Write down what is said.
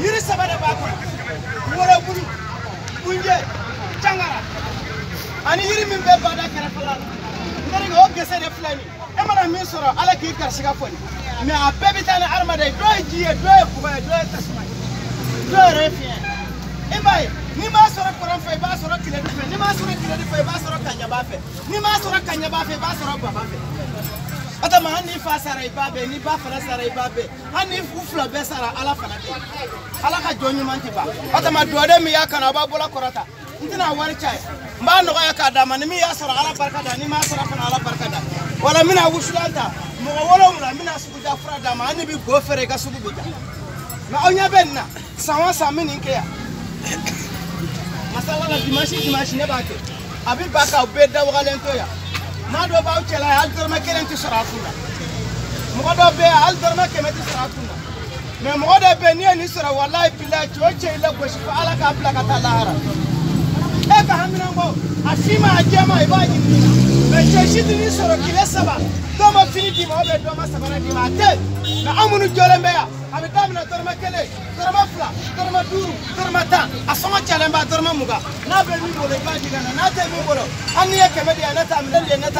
Yiri saba de b'a kɔnɔ. Wɔrɔbulu, kunjɛ, cangara. Ani yiri min bɛ bada kɛrɛfɛla la. N terikɛ o gese de filɛ nin ye. E mana min sɔrɔ Ala k'i garisigɛ fɔni. Mais a bɛɛ bɛ taa ni hadamaden ye. Dɔw ye ji ye, dɔw ye bɔgɔ ye, dɔw ye tasuma ye. Dɔw yɛrɛ ye fiɲɛ ye. I b'a ye n'i m'a sɔrɔ kɔrɔn fɛ i b'a sɔrɔ tilebin fɛ, n'i m'a sɔrɔ tilebin fɛ i b'a sɔrɔ kaɲaba fɛ, n'i m'a sɔrɔ kaɲaba fɛ i b'a sɔrɔ baba fɛ. O tuma hali n'i fa sara i ba bɛ yen, n'i ba fana sara i ba bɛ yen, hali ni u fila bɛɛ sara Ala fana bɛ yen. Ala ka jɔn ɲuman tɛ ban. O tuma dɔden min y'a kanu a b'a bolo kɔrɔta. N tɛna wari caya, n b'a nɔgɔya k'a d'a ma, ni min y'a sɔrɔ Ala barika da, ni m'a sɔrɔ fana Ala barika da. Wala n bɛna wusulan ta mɔgɔ 7 n bɛna suguja fura d'a ma, hali ni bɛ go feere i ka sugu bɛ ja. Mais aw ɲɛ bɛ nin na, san o san n bɛ nin kɛ yan. Masala la dimanche dimanche ne b'a kɛ. A bɛ ba k'aw bɛɛ dawagalen to yan. Maa dɔw b'aw cɛla yan hali dɔrɔmɛ 1 tɛ sɔrɔ a kun na. Mɔgɔ dɔw bɛ yan hali dɔrɔmɛ 100 tɛ sɔrɔ a kun na. Mais mɔgɔ dɔw bɛ yen n'i ye nin sɔrɔ walayi bilayi cɛ o cɛ i lagosi fo Ala k'a bila ka taa lahara. E ka haminanko a finman a jɛman i b'a ɲini nin na. Mais cɛ si tɛ nin sɔrɔ tile 3 dɔw ma fini d'i ma ou bien dɔw ma samara d'i ma a tɛ yen. Mais anw minnu jɔlen bɛ yan a bɛ daminɛ dɔrɔmɛ 1 dɔrɔmɛ 2 dɔrɔmɛ 5 dɔrɔmɛ 10 a sɔngɔ cayalen ba dɔrɔmɛ 20 n'a bɛ min bolo i b'a di ka na n'a tɛ min bolo hali n'i ye 100 di yan ne t'a minɛ ne t'a.